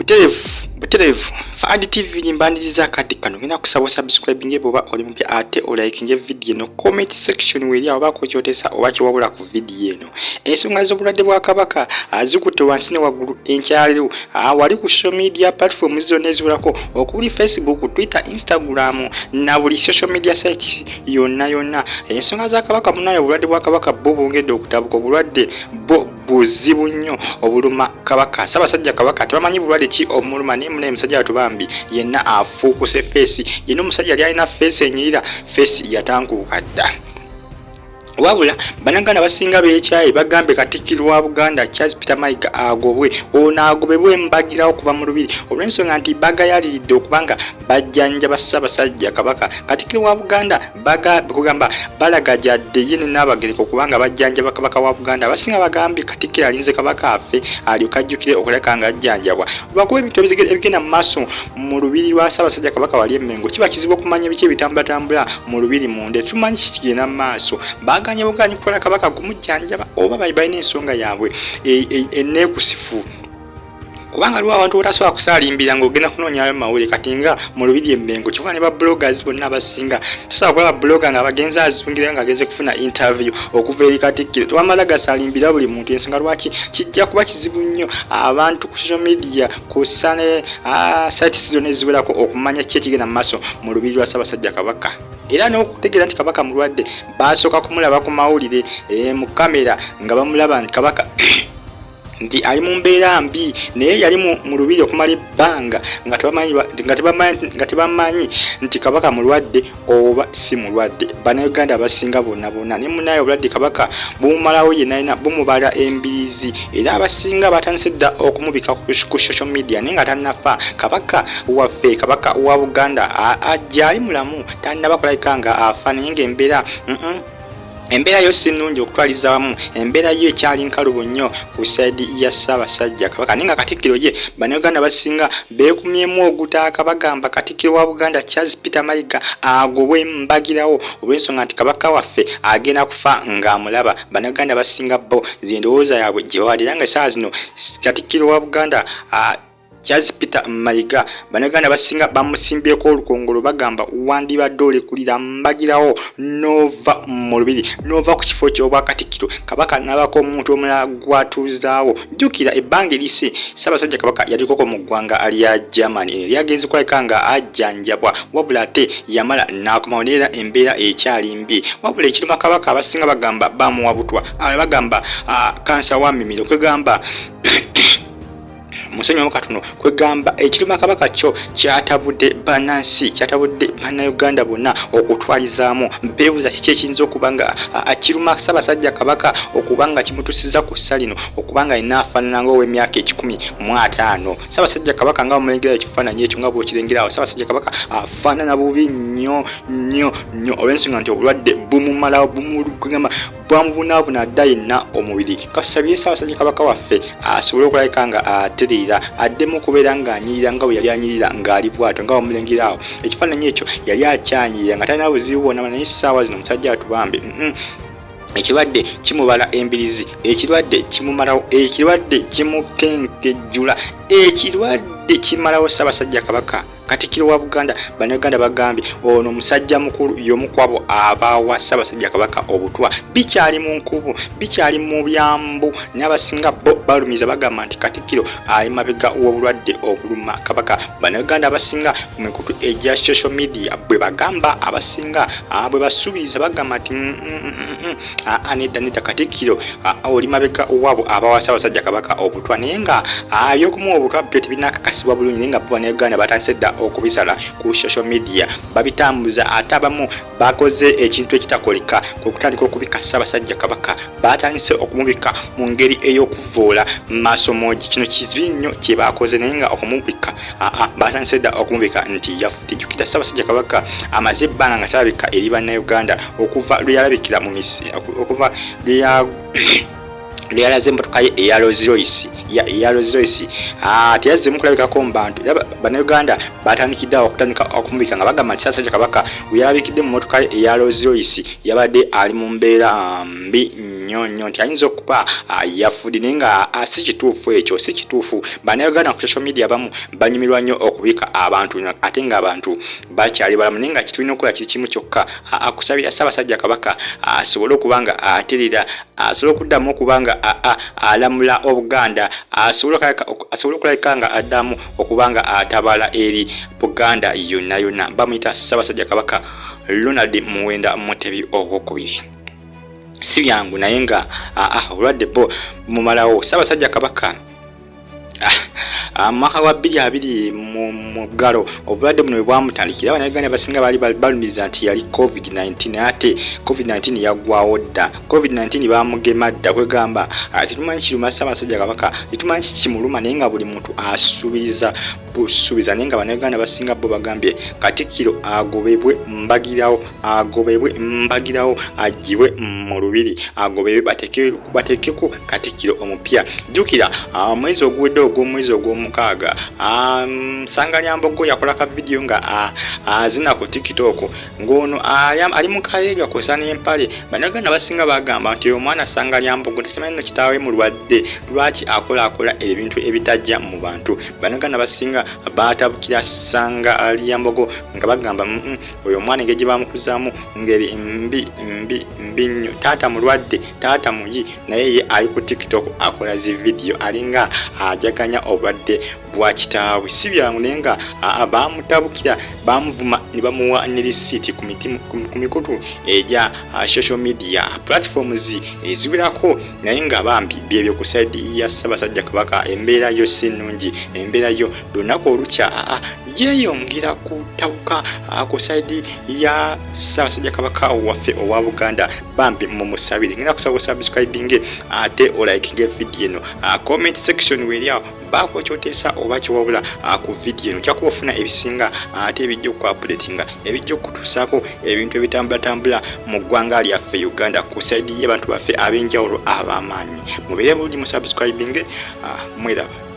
Butereevu butereevu Fahad TV mbaniriza akadde kano. Ngenda kusaba osubscribinge bw'oba oli mupya, ate olikinge vidiyo eno. Comment section weeri awo, obaako kyotesa oba kyewabula ku vidiyo eno. Ensonga z'obulwadde bwa Kabaka zikutte wansi ne waggulu enkyaliro wali ku social media platforms zonna eziwerako, okuli Facebook, Twitter, Instagram na buli social media sites yonna yonna. Ensonga za Kabaka munaye, obulwadde bwa Kabaka bwo bwongedde okutabuka. Obulwadde bwo buzibu nnyo obuluma Kabaka Ssaabasajja Kabaka. Tebamanyi bulwadde ki omuluma, naye munaye musajja watu bambi yenna afuukuse face yenna. Omusajja yali alina face enyirira, face yatankuuka dda. Wabula Bannaganda basinga beekyaye, bagambye Katikkiro wa Buganda Charles Peter Mayiga agobwe. Ono agobebwe mbagirawo okuva mu lubiri, olw'ensonga nti bagayaliridde okubanga bajjanjaba Ssaabasajja Kabaka. Katikkiro wa Buganda kugamba balagajadde ye ne Nnaabagereka okubanga bajjanjaba Kabaka wa Buganda. Abasinga bagambye Katikkiro alinze Kabaka afe alyoke ajjukire okuleka nga ajjanjabwa, lwakuba ebintu ebigenda mu maaso mu lubiri lwa Ssaabasajja Kabaka wali Emmengo kiba kizibu okumanya biki ebitambulatambula mu lubiri munda. Tumanyi kikigenda mu maaso, baganye buganyi kukola Kabaka kumujjanjaba, oba balina ensonga yaabwe eneekusifu, kubanga aliwo abantu botasobola kusaalimbira ng'ogenda kunoonyayo mawulire. Kati nga mu lubiri Emmengo kivuga ne ba bloggers bonna abasinga, tosobola kulaba blogger nga bagenze azungirayo ng'agenze kufuna interview okuva eri Katikkiro. Tewamala gasaalimbira buli muntu. Ensonga lwaki kijja kuba kizibu nnyo abantu ku social media kussa ne sites zonna eziwerako okumanya ki ekigenda mu maaso mu lubiri lwa Ssaabasajja Kabaka, era n'okutegeera nti Kabaka mulwadde, basooka kumulaba ku mawulire mu kamera nga bamulaba nti Kabaka nti ali mu mbeera mbi. Naye yali mu lubiri okumala ebbanga nga tebamanyi nti Kabaka mulwadde oba si mulwadde. Bannayuganda abasinga bonna bonna ne munaye obulwadde Kabaka bumumalawo yenalina bumubala embirizi, era abasinga batandise dda okumubika ku social media, naye nga tannafa. Kabaka waffe, Kabaka wa Buganda, ajja ali mulamu, tannaba kulabika nga afa, naye ngaembeera embeera yo si nnungi. Okutwaliza wamu embeera yo ekyali nkalubo nnyo ku side ya Ssaabasajja Kabaka, naye nga Katikkiro ye Bannayuganda basinga beekumyemu ogutaaka. Bagamba Katikkiro wa Buganda Charles Peter Mayiga agobwe mbagirawo, olw'ensonga nti Kabaka waffe agenda kufa ng'amulaba. Bannayuganda basinga bo zendowooza yaabwe gye bawadde, era nga essaawa zino Katikkiro wa Buganda Charles Peter Mayiga Bannayuganda basinga bamusimbyeko olukongolo. Bagamba wandibadde olekulira mbagirawo nova mu lubiri, nova ku kifo ky'obwakatikkiro, Kabaka nabako omuntu omulala gwatuuzaawo. Jjukira ebbanga erise Ssaabasajja Kabaka yalikoko mu ggwanga lya Germany, lyagenze kulabika nga ajjanjabwa, wabula ate yamala n'akomawo, neera embeera ekyali mbi. Wabula ekiruma Kabaka, abasinga bagamba bamuwa butwa, bagamba kansa wa mimiro, kwegamba musonyiwamu katono, kwegamba ekiruma Kabaka kyo kyatabudde bannansi, kyatabudde Bannayuganda bonna okutwalizaamu. Beebuuza kiki ekiyinza okuba nga kiruma Ssaabasajja Kabaka okuba nga kimutusiza ku ssa lino, okuba nga yenna afaanana nga ow'emyaka 150. Ssaabasajja Kabaka nga bamulengera ekifaananyi ekyo, nga bw'okirengerawo, Ssaabasajja Kabaka afaanana bubi nnyo nnyo nnyo, olw'ensonga nti obulwadde bumumalawo, bumugamba bwamubunaabuna dda yenna omubiri. Katusabire Ssaabasajja Kabaka waffe asobole okulabika nga atereera, addemu okubeera ng'anyirira nga bwe yali anyirira ng'ali bwato, nga bamulengera awo ekifaananyi ekyo. Yali akyanyirira nga talina buzibu bwonna, naye essaawa zino omusajja atubambe ekirwadde kimubala embirizi, ekirwadde kimumalawo, ekirwadde kimukenkejjula, ekirwadde kimalawo Ssaabasajja Kabaka, Katikkiro wa Buganda. Bannayuganda bagambye ono musajja mukulu y'omu kwabo abawa Ssaabasajja Kabaka obutwa. Bikyali mu nkubu, bikyali mu byambu, naye abasinga bo balumiza, bagamba nti Katikkiro ali mabega w'obulwadde obuluma Kabaka. Bannayuganda abasinga ku mikutu egya social media bwe bagamba, abasinga bwe basuubiza, bagamba nti nedda nedda, Katikkiro oli mabega waabo abawa Ssaabasajja Kabaka obutwa. Naye nga ebyokumuwa obutwa byo tebinakakasibwa bulungi, naye nga bo Bannayuganda batandise dda okubisala ku social media, babitambuza. Ate abamu bakoze ekintu ekitakoleka, kwe kutandika okubika Ssaabasajja Kabaka. Batandise okumubika mu ngeri ey'okuvoola maaso moogi. Kino kibi nnyo kye bakoze, naye nga okumubika aa batandise dda okumubika nti yafudde. Jjukira Ssaabasajja Kabaka amaze ebbanga nga talabika eri Bannayuganda okuva lwe yalabikira mu misi, okuva lwe yalaze emmotoka ye eya Rolls Royce, eya Rolls Royce. Teyazzemu kulabikako mu bantu, era Bannayuganda batandikidde awo okutandika okumubika nga bagamba nti Ssaabasajja Kabaka we yalabikidde mu mmotoka ye eya Rolls Royce yabadde ali mu mbeera mbi nnyo. nnyo nnyo nti ayinza okuba yafudde, naye nga si kituufu. Ekyo si kituufu. Bannayuganda ku social media abamu banyumirwa nnyo okubika abantu ate ng'abantu bakyali balamu, naye nga kitulina okukola kiri kimu kyokka, akusabira Ssaabasajja Kabaka asobole okuba nga aterera, asobole okuddamu okuba nga alamula Obuganda, asobole okulabika nga addamu okuba nga atabala eri Buganda yonna yonna. Bamuyita Ssaabasajja Kabaka Ronald Muwenda Mutebi Owokubiri. Si byangu, naye nga obulwadde bo bumumalawo. Ssaabasajja Kabaka mwaka wa 2020 mu muggalo obulwadde buno bwe bwamutandikira, Abannayuganda basinga baali balumiriza nti yali COVID-19, naye ate COVID-19 yaggwawo dda. COVID-19 bamugema dda. Kwegamba tetumanyi kiruma Ssaabasajja Kabaka, tetumanyi kikimuluma, naye nga buli muntu asuubiriza busuubiza, naye nga Bannayuganda basinga bo bagambye Katikkiro agobebwe mbagirawo, agobebwe mbagirawo, aggyibwe mu lubiri, agobebwe, bateekeko Katikkiro omupya. Jjukira omwezi oguwedde, ogw'omwezi ogw'omukaaga, Ssangalyambogo yakola ka vidiyo nga azina ku TikTok, ng'ono ali mu kaleega kw'ossa n'empale. Bannayuganda basinga bagamba nti omwana Ssangalyambogo takimanyi nno kitaawe mulwadde, lwaki akolaakola ebintu ebitajja mu bantu? Bannayuganda basinga baatabukira Ssangalyambogo nga bagamba oyo omwana engeri gye bamukuzaamu ngeri mbi mbi mbi nnyo, taata mulwadde, taata muyi, naye ye ali ku TikTok akola zi vidiyo alinga ajaganya obulwadde bwa kitaawe. Si byangu, naye nga bamutabukira, bamuvuma ne bamuwa ne risiiti ku mikutu egya social media platforms eziwerako, naye nga bambi byebyo. Ku side ya Ssaabasajja Kabaka embeera yo si nnungi, embeera yo buli lunaku olukya yeeyongera kutabuka ku side ya Ssaabasajja Kabaka waffe owa Buganda. Bambi mumusabire. Ngenda kusaba osubscribinge ate olikinge vidiyo eno. Comment section weeri awo, baako kyoteesa oba kyowabula ku vidiyo eno. Ojja kuba ofuna ebisinga ate ebijja okuupdatinga, ebijja okutuusaako ebintu ebitambulatambula mu ggwanga lyaffe Uganda ku side y'abantu baffe ab'enjawulo ab'amaanyi. Mubeere bulungi, musubscribinge, mweraba.